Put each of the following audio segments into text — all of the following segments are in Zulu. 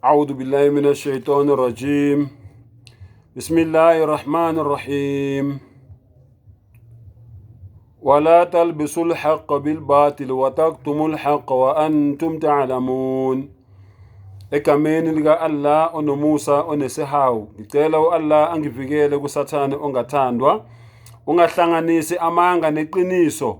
أعوذ بالله من الشيطان الرجيم بسم الله الرحمن الرحيم ولا تلبسوا الحق بالباطل وتكتموا الحق وأنتم تعلمون. Egameni lika-Allah onomusa onesihawu, ngicela u-Allah angivikele kuSathane ongathandwa. Ungahlanganisi amanga neqiniso,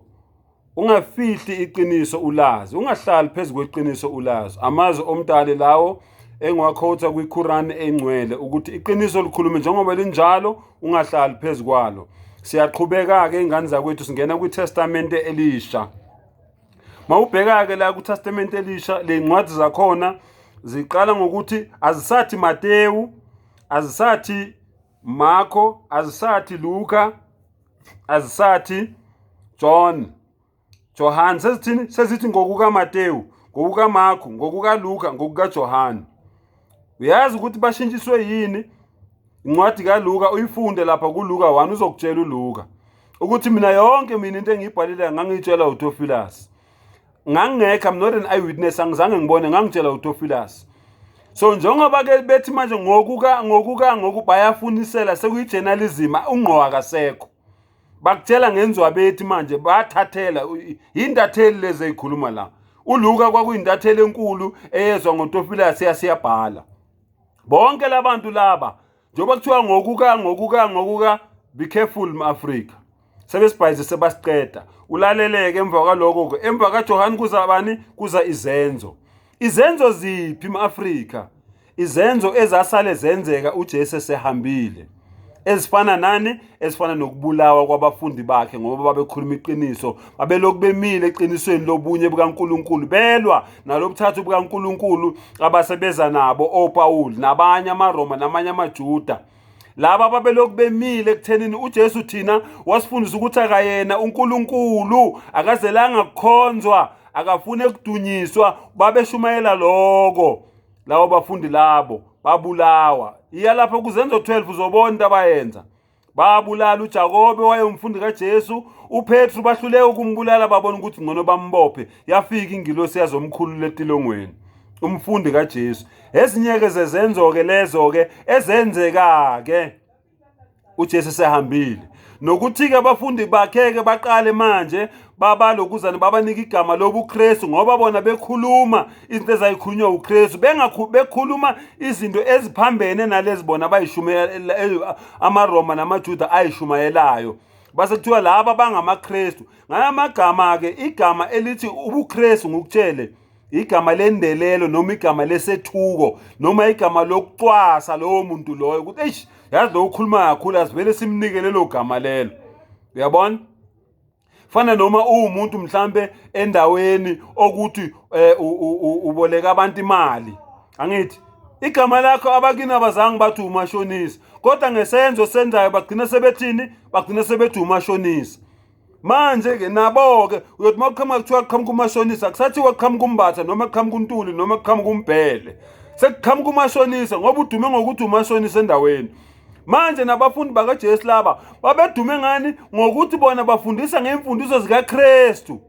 ungafihli iqiniso ulazi, ungahlali phezu kweqiniso ulazi. Amazwi omdali lawo engiwakhotha kwiQuran engcwele ukuthi iqiniso likhulume njengoba linjalo, ungahlali phezu kwalo. Siyaqhubeka-ke ingane zakwethu, singena kwiTestamente elisha. Mawubheka-ke la kwiTestamente elisha, le ncwadi zakhona ziqala ngokuthi azisathi Matewu, azisathi Marko, azisathi Luka, azisathi John, Johan. Sezithini? Sezithi ngokukaMatewu, ngokukaMarko, ngokukaLuka, ngokukaJohane. Uyazi ukuthi bashintshiswe yini? Incwadi kaLuka uyifunde lapha kuLuka 1, uzokutshela uLuka ukuthi mina yonke mina into engiyibhalile ngangiyitshela uTheophilus. Ngangingekho, I'm not an eyewitness, angizange ngibone, ngangitshela uTheophilus. So njengoba ke bethi manje ngokuka ngokuka ngoku bayafunisela, sekuyi-journalism, ungqo akasekho. Bakutshela ngenzwabethi manje, bathathela intatheli lezi ezikhuluma la. ULuka kwakuyintatheli enkulu eyezwa ngoTheophilus, yasiyabhala. Bonke labantu laba njengoba kuthiwa ngokuka ngokuka ngokuka, be careful ma-Afrika, sebesibhayise sebasiqeda. Ulaleleke emva kwaloko-ke, emva kaJohane kuza bani? Kuza izenzo. Izenzo ziphi ma-Afrika? Izenzo ezasale zenzeka uJesu esehambile, ezifana nani? Ezifana nokubulawa kwabafundi bakhe ngoba babekhuluma iqiniso, babelokhu bemile eqinisweni lobunye bukaNkulunkulu, belwa nalobuthathu bukaNkulunkulu abasebeza nabo oPawuli nabanye amaRoma namanye amaJuda. Laba babelokhu bemile ekuthenini uJesu thina wasifundisa ukuthi akayena uNkulunkulu, akazelanga kukhonzwa, akafuni ekudunyiswa. Babeshumayela loko labo bafundi labo babulawa. Iya lapha kuZenzo 12 uzobona into abayenza. Babulala uJakobe wayengumfundi kaJesu, uPetru bahluleka ukumbulala, babona ukuthi ngcono bambophe. Yafika ingilosi yazomkhulula etilongweni umfundi kaJesu. Ezinye-ke zezenzo-ke lezo-ke ezenzeka-ke uJesu esehambile, nokuthi-ke abafundi bakhe-ke baqale manje babalokuzana babanika igama lobuKristu ngoba bona bekhuluma izinto ezayikhulunywa uKristu, bekhuluma izinto eziphambene nalezi bona abayishumayela, amaRoma namaJuda ayishumayelayo. Base kuthiwa laba bangamaKristu. Ngaya amagama-ke, igama elithi ubuKristu, ngikutshele, igama lendelelo noma igama lesethuko noma igama lokucwasa lowo muntu loyo, ukuthi eish, yazi lo ukhuluma kakhulu, asivele simnike lelo gama lelo. Uyabona, fana noma uwumuntu mhlambe endaweni okuthi uboleka abantu imali, angithi igama lakho abakini abazange bathi umashonisa, kodwa ngesenzo senzayo bagcina sebethini? Bagcina sebethi umashonisa. Manje-ke nabo-ke uyothi uma kuqhamuka kuthiwa kuqhamuka umashonisa, kusathiwa kuqhamuka uMbatha noma kuqhamuka uNtuli noma kuqhamuka uMbhele, sekuqhamuka umashonisa ngoba udume ngokuthi umashonisa endaweni. Manje nabafundi bakaJesu laba babedume ngani? Ngokuthi bona bafundisa ngemfundiso zikaKristu.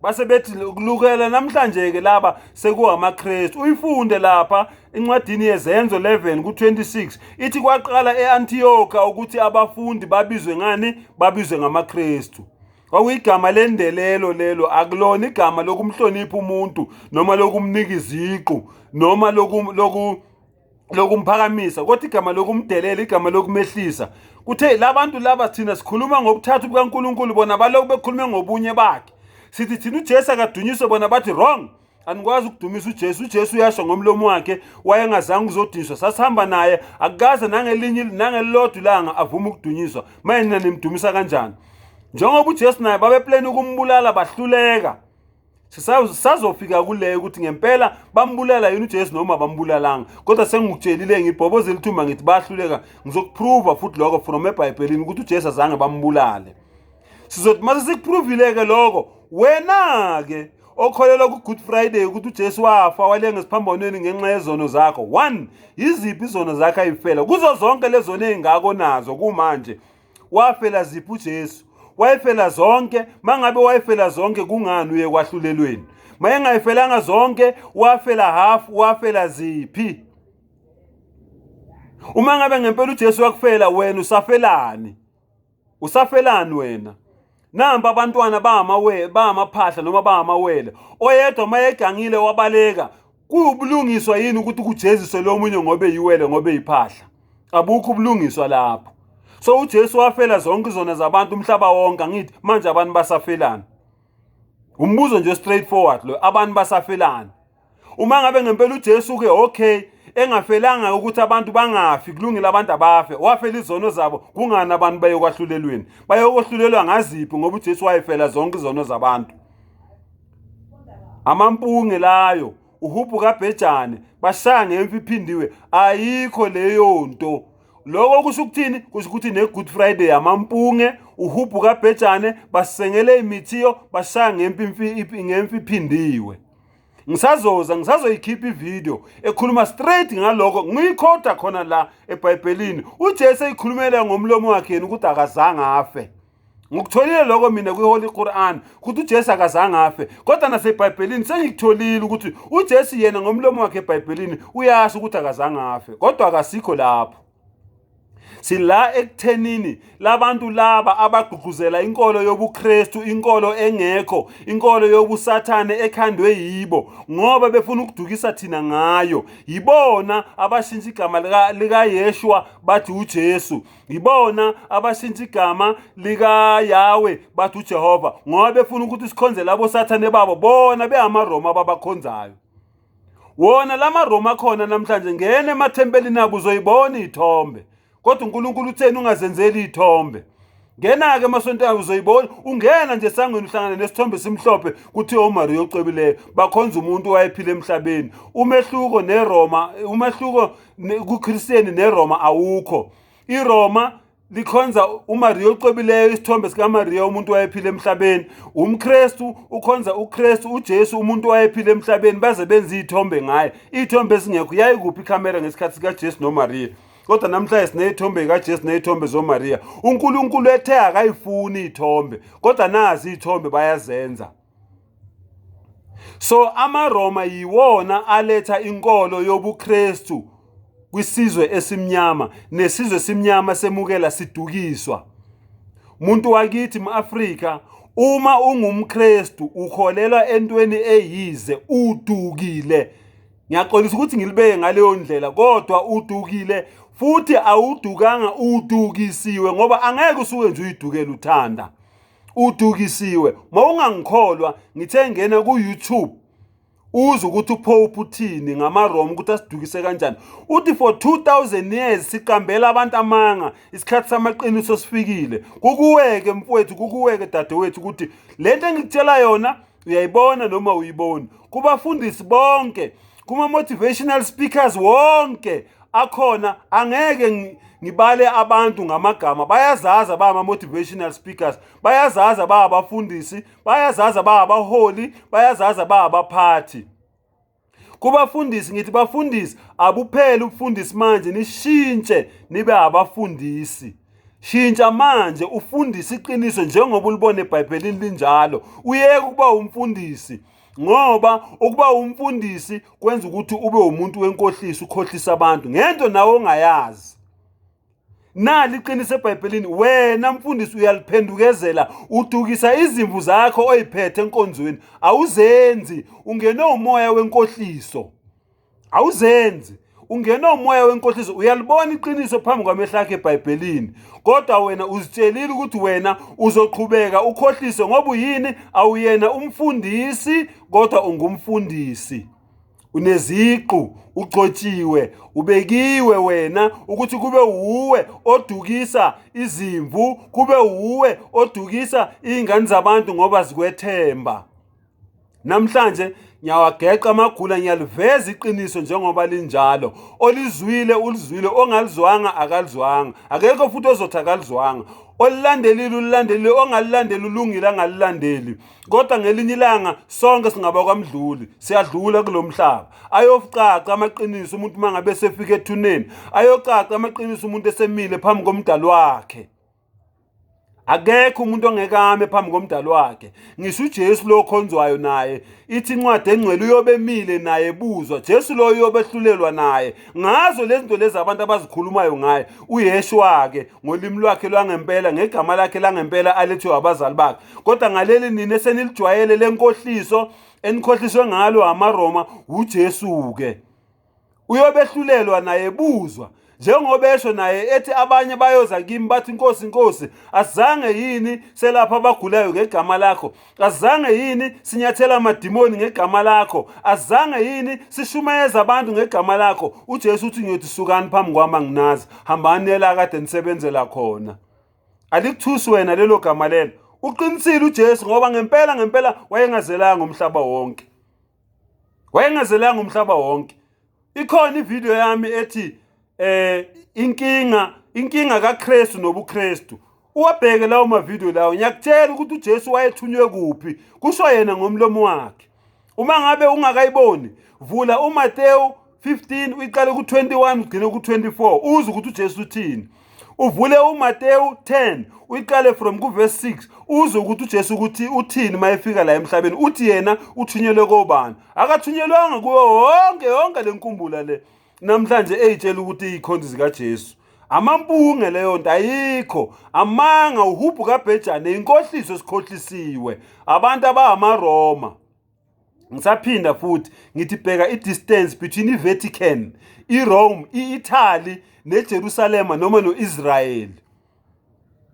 Base bethi kulukela namhlanje-ke laba sekuwamaKristu. Uyifunde lapha encwadini yeZenzo 11 ku-26, ithi kwaqala e-Antioka ukuthi abafundi babizwe ngani? Babizwe ngamaKristu. Kwakuyigama lendelelo lelo, akulona igama lokumhlonipha umuntu noma lokumnika iziqu noma loku lokumphakamisa, kodwa igama lokumdelela, igama lokumehlisa. Kuthe labantu laba, thina sikhuluma ngobuthathu bukaNkulunkulu, bona balokhu bekhulume ngobunye bakhe. Sithi thina uJesu akadunyiswe, bona bathi wrong, anikwazi ukudumisa uJesu. UJesu uyasho ngomlomo wakhe wayengazange uzodunyiswa, sasihamba naye, akukaze nangelinye nangelilodwa ilanga avume ukudunyiswa. Manje nina nimdumisa kanjani? Njengoba uJesu naye babeplane ukumbulala bahluleka. Sisazofika kuleyo ukuthi ngempela bambulala yini uJesu noma bambulalanga, kodwa sengikutshelile, ngibhobozela ithumba, ngithi bahluleka. Ngizokuprova futhi lokho from eBhayibhelini ukuthi uJesu azange bambulale. Sizothi mase sikuprovile-ke lokho, wena-ke okholelwa ku-Good Friday ukuthi uJesu wafa walenga esiphambanweni ngenxa yezono zakho, one, yiziphi izono zakho ayifela kuzo zonke lezono ey'ngako nazo kumanje? Wafela ziphi uJesu? Wayefela zonke? Mangabe wayefela zonke, kungani uye kwahlulelweni? Mayengayifelanga zonke, wafela half, wafela ziphi? Uma ngabe ngempela uJesu wakufela wena usafelani? Usafelani wena? Namba abantwana bamawe bamaphahla noma bamawele. Oyedwa mayegangile wabaleka, kuwubulungiswa yini ukuthi kujeziswe lo munye ngoba eyiwele ngoba eyiphahla? Abukho ubulungiswa lapho. So uJesu wafela zonke izona zabantu umhlaba wonke, angithi manje abantu basafelani? Umbuzo nje straight forward lo, abantu basafelani? Uma ngabe ngempela uJesu ke okay engafelanga ukuthi abantu bangafi, kulungile abantu abafe, wafela izono zabo, kungani abantu bayokwahlulelweni? Bayokohlulelwa ngaziphi ngoba uJesu wayefela zonke izono zabantu? Amampunge layo, uhubhu kaBhejane, bashaya ngemfi iphindiwe, ayikho leyo nto. Lokho kusho ukuthini? Kusho ukuthi ne-Good Friday amampunge, uhubhu kaBhejane, basengele imithiyo, bashaya ngemfi iphindiwe. Ngisazoza ngisazoyikhipha ivideo ekhuluma straight ngalokho, ngiyikhotha khona la eBhayibhelini. uJesu eyikhulumela ngomlomo wakhe yena ukuthi akazange afe. Ngikutholile lokho mina kwi-Holy Quran ukuthi uJesu akazange afe, kodwa naseBhayibhelini sengikutholile ukuthi uJesu yena ngomlomo wakhe eBhayibhelini uyasho ukuthi akazange afe, kodwa akasikho lapho. Sila ekuthenini labantu laba abagqugquzela inkolo yobuKristu, inkolo engekho, inkolo yobusathane ekhandwe yibo ngoba befuna ukudukisa thina ngayo. Yibona abashintsha igama likaYeshua bathi uJesu, yibona abashintsha igama likaYahweh bathi uJehova, ngoba befuna ukuthi sikhonze labo sathane babo, bona bengamaRoma ababakhonzayo. Wona lamaRoma akhona namhlanje, ngena emathempelini abo uzoyibona iy'thombe, kodwa uNkulunkulu utheni? Ungazenzeli iy'thombe. Ngena-ke emasontweni uzoyibona, ungena nje esangweni uhlangana nesithombe esimhlophe kuthiwa uMariya ocwebileyo, bakhonza umuntu owayephila emhlabeni. Umehluko neRoma, umehluko kuKristian neRoma awukho. IRoma likhonza uMariya ocwebileyo, isithombe sikaMariya, umuntu owayephila emhlabeni. UmKristu ukhonza uKristu, uJesu, umuntu owayephila emhlabeni, baze benze iy'thombe ngaye, iy'thombe ezingekho. Yayikuphi ikhamera ngesikhathi sikaJesu noMariya? Kodwa namhlanje siney'thombe kaJesu ney'thombe zoMariya. uNkulunkulu ethe akayifuni iy'thombe, kodwa nazi iy'thombe bayazenza. So amaRoma yiwona aletha inkolo yobuKristu kwisizwe esimnyama, nesizwe esimnyama semukela sidukiswa. Muntu wakithi mu-Afrika, uma ungumKristu ukholelwa entweni eyize, udukile. Ngiyaxolisa ukuthi ngilibeke ngaleyo ndlela, kodwa udukile futhi awudukanga, udukisiwe, ngoba angeke usuke nje uyidukele uthanda. Udukisiwe. Mawungangikholwa, ngithe ngena ku-YouTube uze ukuthi uPope uthini ngamaRoma ukuthi asidukise kanjani. Uthi for 2000 years siqambela abantu amanga, isikhathi samaqiniso sifikile. Kukuweke mfowethu, kukuweke dadewethu, ukuthi lento engikutshela yona uyayibona noma uyiboni. Kubafundisi bonke, kuma motivational speakers wonke akhona, angeke ngibale abantu ngamagama, bayazazi abama motivational speakers, bayazazi ababafundisi, bayazazi ababaholi, bayazazi ababaphathi. Kubafundisi ngithi, bafundisi, abuphele ubufundisi manje, nishintshe nibe abafundisi. Shintsha manje ufundise iqiniso njengoba ulibona eBhayibhelini linjalo. Uyeke ukuba umfundisi, ngoba ukuba umfundisi kwenza ukuthi ube umuntu wenkohliso, ukhohlisa abantu ngento nawe ongayazi. Nali iqiniso eBhayibhelini, wena mfundisi uyaliphendukezela, udukisa izimvu zakho oyiphethe enkonzweni, awuzenzi, ungene umoya wenkohliso. Awuzenzi, ungene umoya wenkohliso. Uyalibona iqiniso phambi kwamehlo akho eBhayibhelini, kodwa wena uzitshelile ukuthi wena uzoqhubeka ukhohlise, ngoba uyini? Awuyena umfundisi, kodwa ungumfundisi, uneziqu, ugcotshiwe, ubekiwe wena ukuthi kube wuwe odukisa izimvu, kube wuwe odukisa iy'ngane zabantu ngoba zikwethemba. Namhlanje ngiyawageqa amagula, ngiyaliveza iqiniso njengoba linjalo. Olizwile ulizwile, ongalizwanga akalizwanga, akekho futhi ozothi akalizwanga. Olilandelile ulilandelile, ongalilandeli ulungile angalilandeli. Kodwa ngelinye ilanga sonke singaba kwamdluli, siyadlula kulo mhlaba. Ayocaca amaqiniso umuntu uma ngabe esefika ethuneni, ayocaca amaqiniso umuntu esemile phambi komdali wakhe. Akekho umuntu ongeke ame phambi komdali wakhe. Ngisho uJesu lo okhonzwayo naye, ithi incwadi engcwele uyobe emile naye ebuzwa. Jesu lo uyobe ehlulelwa naye. Ngazo lezi zinto lezi abantu abazikhulumayo ngaye, uYeshua-ke ngolimi lwakhe lwangempela, ngegama lakhe langempela alethiwe abazali bakhe. Kodwa ngaleli nina esenilijwayele lenkohliso enikhohliswe ngalo amaRoma, uJesu-ke. Uyobehlulelwa naye ebuzwa njengoba esho naye ethi abanye bayoza kimi bathi Nkosi Nkosi asizange yini selapha abagulayo ngegama lakho asizange yini sinyathela amadimoni ngegama lakho asizange yini sishumayeza abantu ngegama lakho uJesu uthi ngiyothi sukani phambi kwami anginazi hambani nela kade nisebenzela khona alikuthusi wena lelo gama lelo uqinisile uJesu ngoba ngempela ngempela wayengazelanga umhlaba wonke Wayengazelanga umhlaba wonke. Ikhona ivideo yami ethi eh inkinga inkinga kaKristu nobuKristu. Uwabheke lawo mavideo lawo ngiyakutshela ukuthi uJesu wayethunywe kuphi kusho yena ngomlomo wakhe. Uma ngabe ungakayiboni vula uMateyu 15 uyiqale ku-21 ugcine ku-24 uze ukuthi uJesu uthini. Uvule uMateyu 10 uyiqale from kuverse 6 uzwe ukuthi uJesu ukuthi uthini uma efika la emhlabeni uthi yena uthunyelwe kobani akathunyelwanga kuyo wonke yonke le nkumbula le namhlanje eyitshela ukuthi iyikhonzi zikaJesu amampunge leyo nto ayikho amanga uhubhu kabhejane inkohliso esikhohlisiwe abantu abangamaRoma Ngisaphinda futhi ngithi bheka i-distance between i-Vatican, i-Rome, i-Italy neJerusalema noma no-Israel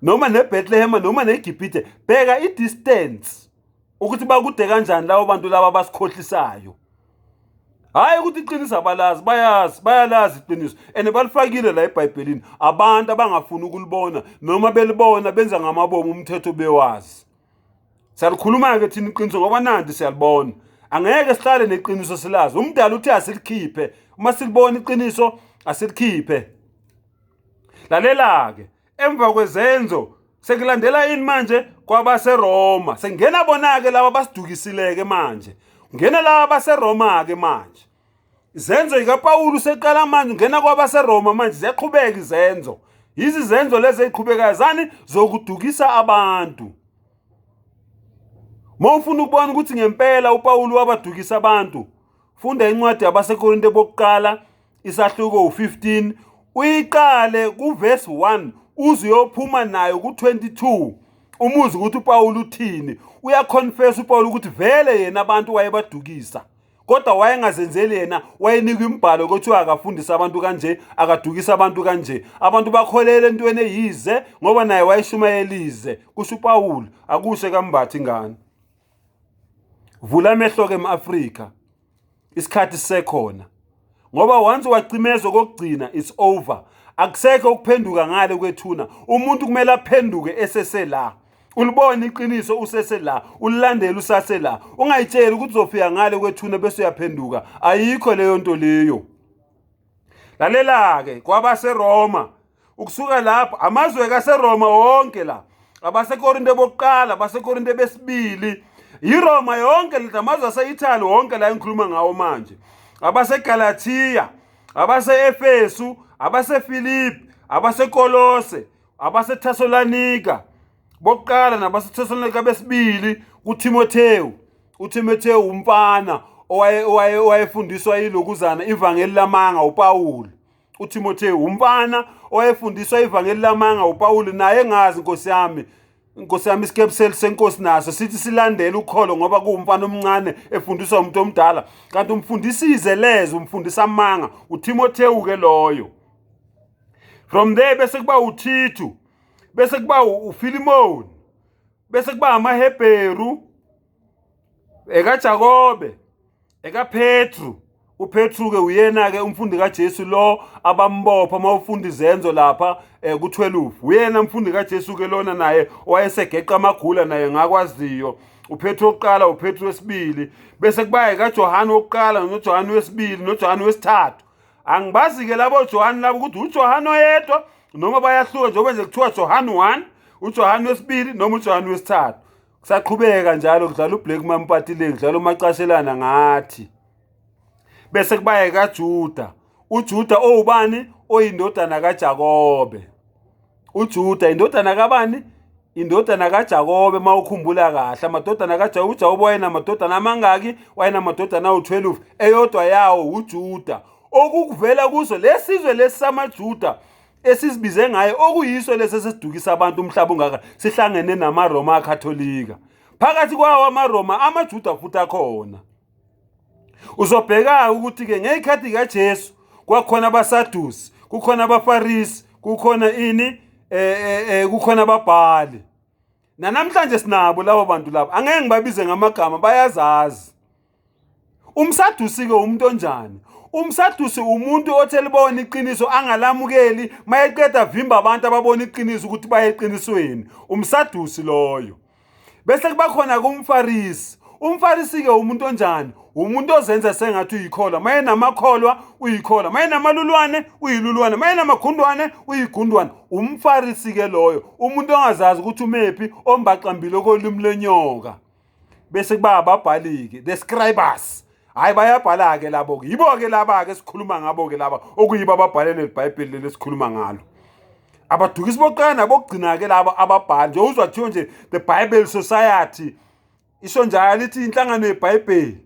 noma neBethlehem noma neGibhithe. Bheka i-distance ukuthi bakude kanjani labo bantu laba abasikhohlisayo. Hhayi ukuthi iqiniso abalazi, bayazi, bayalazi iqiniso and balifakile la eBhayibhelini. Abantu abangafuni ukulibona noma belibona benza ngamabomu umthetho bewazi. Siyalikhuluma-ke thina iqiniso ngoba nanti siyalibona. Angeke sihlale neqiniso silazi. Umdali uthe asilikhiphe. Uma silibona iqiniso asilikhiphe. Lalela-ke, emva kwezenzo sekulandela ini manje kwabaseRoma. Sengena bona-ke laba basidukisile-ke manje. Ngena laba baseRoma-ke manje. Izenzo zikaPawulu seqala manje ungena kwabaseRoma manje ziyaqhubeka izenzo. Yizi zenzo lezi eziqhubekayo zani zokudukisa abantu. Uma ufuna ukubona ukuthi ngempela uPawulu wabadukisa abantu, funda incwadi yabaseKorinte bokuqala isahluko u-15 uyiqale kuvesi 1 uze uyophuma nayo ku-22 umuzi ukuthi uPawulu uthini. Uyaconfess uPawulu ukuthi vele yena abantu wayebadukisa. Kodwa wayengazenzeli yena, wayenikwa imibhalo kuthiwa akafundise abantu kanje, akadukise abantu kanje. Abantu bakholele entweni eyize ngoba naye wayeshumayela ize, kusho uPawulu. Akusho kaMbatha ingane. Vula amehlo-ke m-Afrika, isikhathi sisekhona. Ngoba once wacimezwa kokugcina it's over. Akusekho ukuphenduka ngale kwethuna. Umuntu kumele aphenduke esesela. Ulibone iqiniso usese la, ulilandele usase la. Ungayitsheli ukuthi uzofika ngale kwethuna bese uyaphenduka. Ayikho leyo nto leyo. Lalela-ke kwabaseRoma ukusuka lapho amazwe kaseRoma wonke la abaseKorinte bokuqala abaseKorinte besibili yiRoma yonke leli amazwe ase-Italy wonke la engikhuluma ngawo manje abaseGalathiya abase-Efesu abaseFilipi abaseKolose abaseThesalonika bokuqala nabaseThesalonika besibili kuThimothewu uThimothewu umfana owayefundiswa yilokuzana ivangeli lamanga uPawulu uThimothewu umfana owayefundiswa ivangeli lamanga uPawulu naye engazi Nkosi yami Nkosi yami isikebuseli senkosi naso sithi silandele ukholo ngoba kuwumfana omncane efundiswa umuntu omdala kanti umfundisa izeleze umfundisa amanga uThimothewu ke loyo from there bese kuba uThithu bese kuba uFilimoni bese kuba amaHebheru ekaJakobe ekaPetru uPetru ke uyena ke umfundi kaJesu lo abambopha uma ufunda izenzo lapha eh, ku-12 uyena umfundi kaJesu ke lona naye owayesegeqa amagula naye ngakwaziyo uPetru wokuqala uPetru wesibili bese kuba ekaJohane wokuqala noJohane wesibili noJohane wesithathu angibazi-ke labo Johane labo ukuthi uJohane oyedwa noma bayahluka njengoba nje kuthiwa Johane 1 uJohane wesibili noma uJohane wesithathu kusaqhubeka njalo kudlala uBlack Mampatile kudlala umacashelana ngathi bese kuba ekaJuda uJuda owubani oyindodana kaJakobe uJuda indodana kabani Indodana kaJakobe mawukhumbula kahle amadodana kaJakobe uJakobe wayenamadodana amangaki wayenamadodana awu-12 eyodwa yawo uJuda okukuvela kuso lesizwe lesi samaJuda esizibize ngaye okuyiso lesi esidukisa abantu umhlaba ungaka sihlangene namaRoma aKatholika phakathi kwawo amaRoma amaJuda futhi akhona Uzobheka ukuthi-ke ngey'khathi kaJesu kwakhona abaSadusi, kukhona abaFarisi, kukhona ini kukhona ababhali. Nanamhlanje sinabo labo bantu labo, angeke ngibabize ngamagama bayazazi. Umsadusi-ke umuntu onjani? Umsadusi umuntu othi elibona iqiniso angalamukeli, mayeqeda vimba abantu ababona iqiniso ukuthi baye eqinisweni. Umsadusi loyo. Bese kuba khona kumfarisi. Umfarisi-ke umuntu onjani? Umuntu ozenza sengathi uyikholwa. Mayenamakholwa uyikholwa, mayenamalulwane uyilulwane, mayenamagundwane uyigundwane. Umfarisi-ke loyo, umuntu ongazazi ukuthi umephi, ombaxambili okolimi lwenyoka. Bese kuba ababhali-ke, the scribers. Hhayi bayabhala-ke labo-ke, yibo-ke laba-ke esikhuluma ngabo-ke laba, okuyibo ababhale leli Bhayibheli leli esikhuluma ngalo. Abadukisi bokuqala nabokugcina-ke laba ababhali nje uzwa kuthiwa nje the Bible Society isho njalo ithi inhlangano yeBhayibheli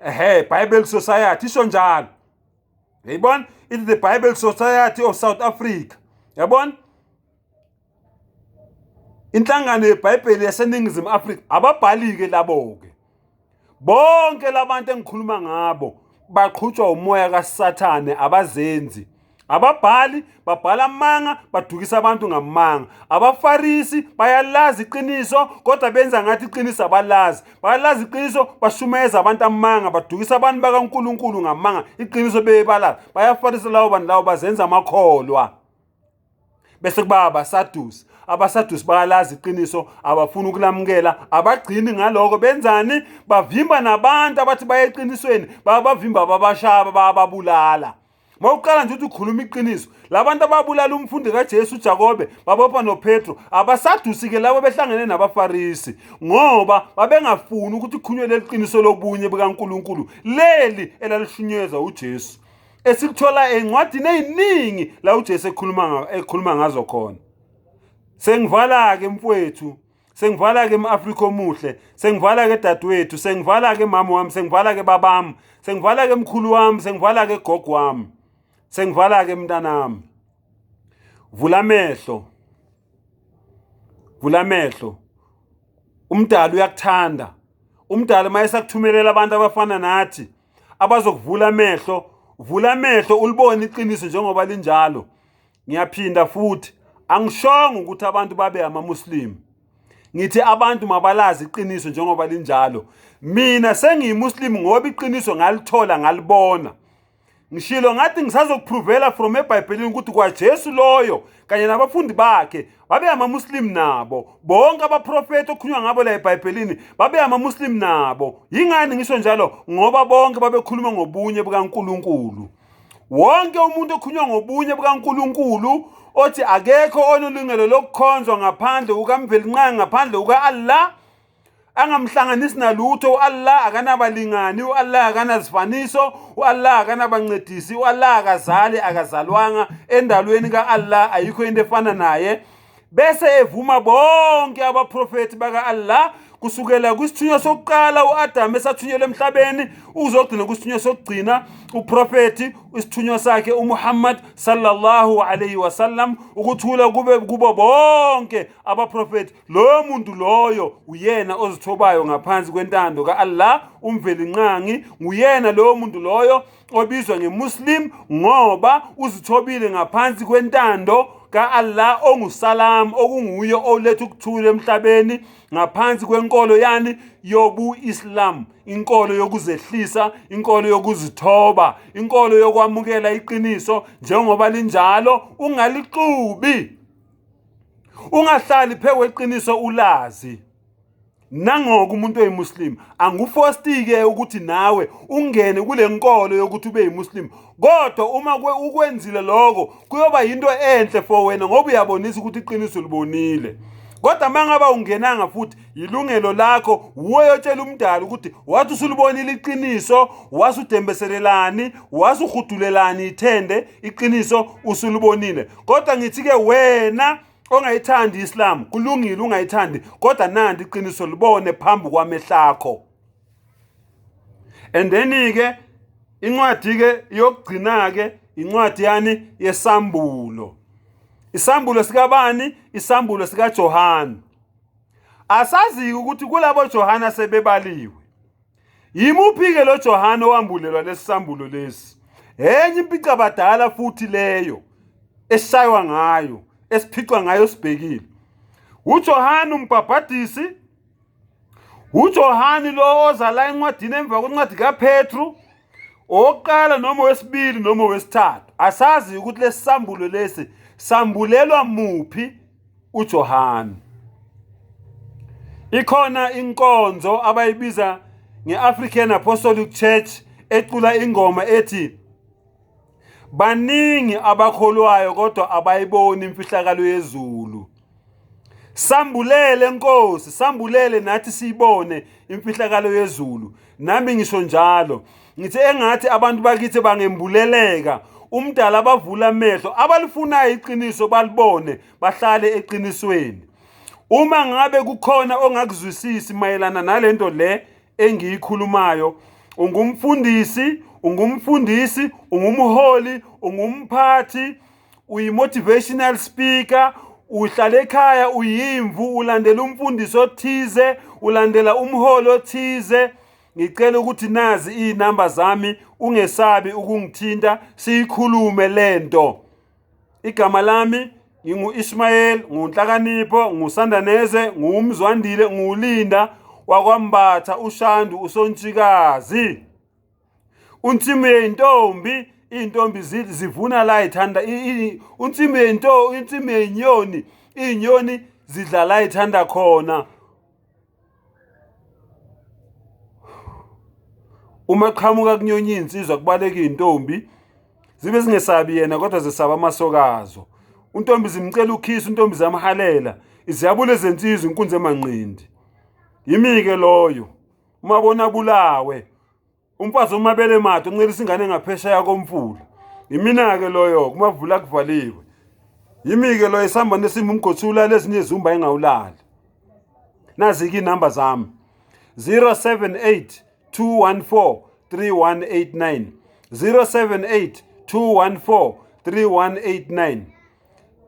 ehe Bible Society isho njalo yayibona ithi the Bible Society of South Africa yabona inhlangano yeBhayibheli yaseNingizimu Afrika ababhali-ke labo-ke Bonke labantu engikhuluma ngabo baqhutshwa umoya kaSathane abazenzi. Ababhali babhala amanga badukisa abantu ngamanga. AbaFarisi bayalazi iqiniso kodwa benza ngathi iqiniso abalazi. Bayalazi iqiniso bashumayeza abantu amanga badukisa abantu bakaNkulunkulu ngamanga iqiniso bebalazi. Bayafarisa labo bantu labo bazenza amakholwa. Bese kuba abaSadusi. AbaSadusi bayalazi iqiniso, abafuni ukulamukela, abagcini ngaloko benzani? Bavimba nabantu abathi baye eqinisweni, bayabavimba babashaya bayababulala. Mawuqala nje ukuthi ukhuluma iqiniso, labantu ababulala umfundi kaJesu uJakobe, babopha noPetru, abaSadusi ke labo behlangene nabaFarisi ngoba babengafuni ukuthi kukhulunywe leli qiniso lobunye bukaNkulunkulu leli elalishunyezwa uJesu. Esikuthola encwadini eziningi la uJesu ekhuluma ekhuluma ngazo khona. Sengivala-ke mfowethu, sengivala-ke m-Afrika omuhle, sengivala-ke dadewethu, sengivala-ke mama wami, sengivala-ke babami, sengivala-ke mkhulu wami, sengivala-ke gogo wami, sengivala-ke mntanami. Vula amehlo, vula amehlo. Umdali uyakuthanda. Umdali uma esakuthumelela abantu abafana nathi abazokuvula amehlo, vula amehlo ulibone iqiniso njengoba linjalo. Ngiyaphinda futhi, angishongo ukuthi abantu babe amaMuslim. Ngithi abantu mabalazi iqiniso njengoba linjalo. Mina sengiyiMuslim ngoba iqiniso ngalithola ngalibona. Ngishilo ngathi ngisazokupruvela from eBhayibhelini ukuthi kwaJesu loyo kanye nabafundi bakhe babe amaMuslim nabo. Bonke abaprofethi okukhulunywa ngabo la eBhayibhelini babe amaMuslim nabo. Yingani ngisho njalo? Ngoba bonke babekhuluma ngobunye bukaNkulunkulu. Wonke umuntu okhulunywa ngobunye bukaNkulunkulu othi akekho onelungelo lokukhonzwa ngaphandle kukaMvelinqangi ngaphandle kuka-Allah angamhlanganisi nalutho u-Allah akanabalingani u-Allah akanazifaniso u-Allah akanabancedisi u-Allah akazali akazalwanga endalweni ka-Allah ayikho into efana naye bese evuma bonke abaprofethi baka-Allah kusukela kwisithunywa sokuqala u-Adamu esathunyelwa emhlabeni uzogcina kwisithunywa sokugcina uprofethi isithunywa sakhe uMuhammad sallallahu alayhi wasallam ukuthula kube kubo bonke abaprofethi Loyo muntu loyo uyena ozithobayo ngaphansi kwentando ka-Allah uMvelinqangi, nguyena loyo muntu loyo obizwa ngeMuslim ngoba uzithobile ngaphansi kwentando ka-Allah onguSalam okunguye oletha ukuthula emhlabeni ngaphansi kwenkolo yani yobu-Islam, inkolo yokuzehlisa, inkolo yokuzithoba, inkolo yokwamukela iqiniso njengoba linjalo ungalixubi. Ungahlali phe kweqiniso ulazi. Nangoku umuntu oyiMuslim angufostike ukuthi nawe ungene kule nkolo yokuthi ube yiMuslim, kodwa uma ukwenzile lokho kuyoba yinto enhle for wena ngoba uyabonisa ukuthi iqiniso ulibonile. Kodwa uma ngabe ungenanga futhi yilungelo lakho, wuwe yotshela umdali ukuthi wathi usulibonile iqiniso, wasudembeselelani, wasuhudulelani ithende, iqiniso usulibonile. Kodwa ngithi-ke wena Ongayithandi Islam kulungile ungayithandi kodwa nandi iqiniso libone phambi kwamehlakho. And then ke incwadi ke yokugcina ke incwadi yani yesambulo. Isambulo sikabani? Isambulo sikaJohane. Asazi ukuthi kulabo Johana sebebaliwe. Yimuphi-ke lo Johane owambulelwa lesi sambulo lesi? Enye impicabadala futhi leyo esishaywa ngayo, esiphicwa ngayo sibhekile. UJohane umbhabhadisi, uJohane lo oza la encwadini emva kwencwadi kaPetru, owokuqala noma owesibili noma owesithathu. Asazi ukuthi lesi sambulo lesi sambulelwa muphi uJohane. Ikhona inkonzo abayibiza nge-African Apostolic Church ecula ingoma ethi baningi abakholwayo kodwa abayiboni imfihlakalo yezulu. Sambulele Nkosi, sambulele nathi siyibone imfihlakalo yezulu. Nami ngisho njalo. Ngithi engathi abantu bakithi bangembuleleka umdala bavula amehlo abalifunayo iqiniso balibone bahlale eqinisweni. Uma ngabe kukhona ongakuzwisisi mayelana nalento le engiyikhulumayo, ungumfundisi, ungumfundisi, ungumholi, ungumphathi, uyi-motivational speaker, uhlala ekhaya uyimvu, ulandela umfundisi othize, ulandela umholi othize, ngicela ukuthi nazi iy'namba zami ungesabi ukungithinta siyikhulume lento. Igama lami ngingu-Ishmael, ngunhlakanipho, ngusandaneze, nguwumzwandile, ngulinda wakwambatha ushandu usontshikazi. Unsimu yeyintombi, iy'ntombi zivuna la ithanda unsimu yeyintombi, insimu yeyinyoni, iy'nyoni zidla la ithanda khona. Uma qhamuka kunyonye iy'nsizwa kubaleka iy'ntombi zibe zingesabi yena kodwa zesaba amasokazo. Untombi zimcela ukhisi, untombi zamhalela iziyabule zensizwa inkunzi emanqindi. Yimi-ke loyo umabona bulawe umfazi omabele made uncelisa ingane ngaphesheya komfula. Yimina-ke loyo kumavula kuvaliwe. Yimi-ke loyo isihamba nesimo umgodi ulala ezinye izumba engawulali. Nazi-ke iy'namba zami 078 214 3189 078 214 3189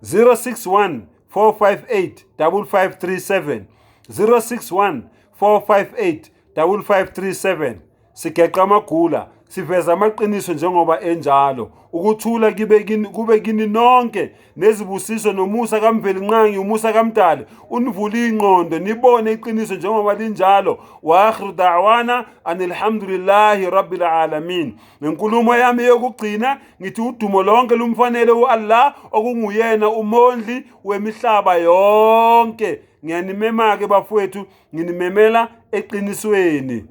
061 458 5537 061 458 5537 Sigeqa amagula, siveza amaqiniso njengoba enjalo. Ukuthula kibe kini, kube kini nonke nezibusiso nomusa kaMvelinqangi, umusa kaMdali univule ingqondo nibone iqiniso njengoba linjalo. Wa akhiru da'wana anilhamdulillahi rabbil alamin. Ngenkulumo yami yokugcina ngithi udumo lonke lumfanele u-Allah okunguyena umondli wemihlaba yonke. Ngiyanimema-ke bafowethu, nginimemela eqinisweni.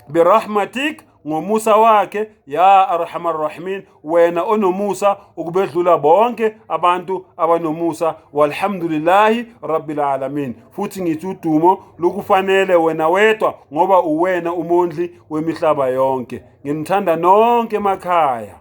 Birahmatik, ngomusa wakhe, ya arhamar rahimin, wena onomusa ukubedlula bonke abantu abanomusa. Walhamdulillahi rabbil alamin. Futhi ngithi udumo lukufanele wena wedwa ngoba uwena umondli wemihlaba yonke. Nginithanda nonke emakhaya.